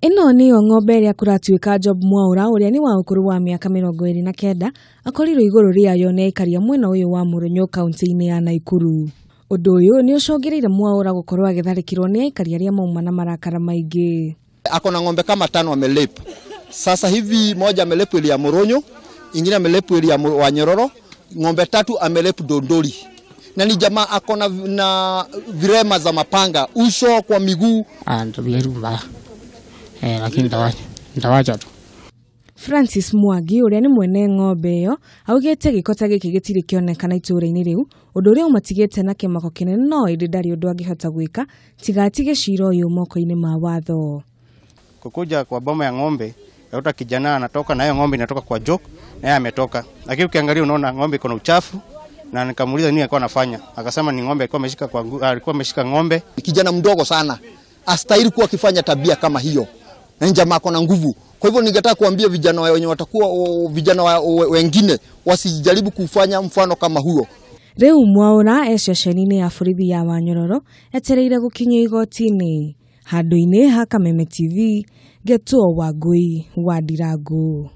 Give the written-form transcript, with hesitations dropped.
Ĩno nĩyo ng'ombe ĩrĩa kũratuĩka Job Mwaura ũrĩa nĩ wa ũkũrũ wa mĩaka 29 akorirwo igũrũ rĩayo nĩ aikari a mwena ũyũ wa Mũrũnyũ kaunti-inĩ ya Naikuru. Ũndũ ũyũ nĩ ũcũngĩrĩire Mwaura gũkorwo agĩtharĩkĩrwo nĩ aikari arĩa mauma na marakara maingĩ. Ako na ng'ombe kama tano amelepu. Sasa hivi moja amelepu ile ya Moronyo, ingine amelepu ile ya Wanyororo, ng'ombe tatu amelepu Dondori. Na ni jamaa ako na virema za mapanga uso kwa miguu. Tabia mbaya. Lakini nitawacha tu. Francis Mwangi ũrĩa nĩ mwene ng'ombe ĩyo augĩte gĩko ta gĩkĩ gĩtirĩ kĩonekana itũũra-inĩ rĩu, ũndũ ũrĩa ũmatigĩte na kĩmako kĩnene, no ĩndĩ ndarĩ ũndũ angĩhota gwĩka tiga atige cira ũyũ moko-inĩ ma watho. Kukuja kwa boma ya ng'ombe yakuta kijana anatoka na hiyo ng'ombe inatoka kwa joke na yeye ametoka, lakini ukiangalia unaona ng'ombe iko na uchafu, na nikamuuliza nini alikuwa anafanya, akasema ni ng'ombe alikuwa ameshika kwa alikuwa ameshika ng'ombe. Kijana mdogo sana astahili kuwa akifanya tabia kama hiyo, na jamaa ako na nguvu. Kwa hivyo ningetaka kuambia vijana wenye watakuwa vijana wengine wasijaribu kufanya mfano kama huo. Rĩu Mwaura e ceceni-inĩ ya borithi ya Wanyororo etereire gũkinyio igoti-inĩ. Handũ-inĩ ha Kameme TV, Getwo Wangui wa Ndirangu.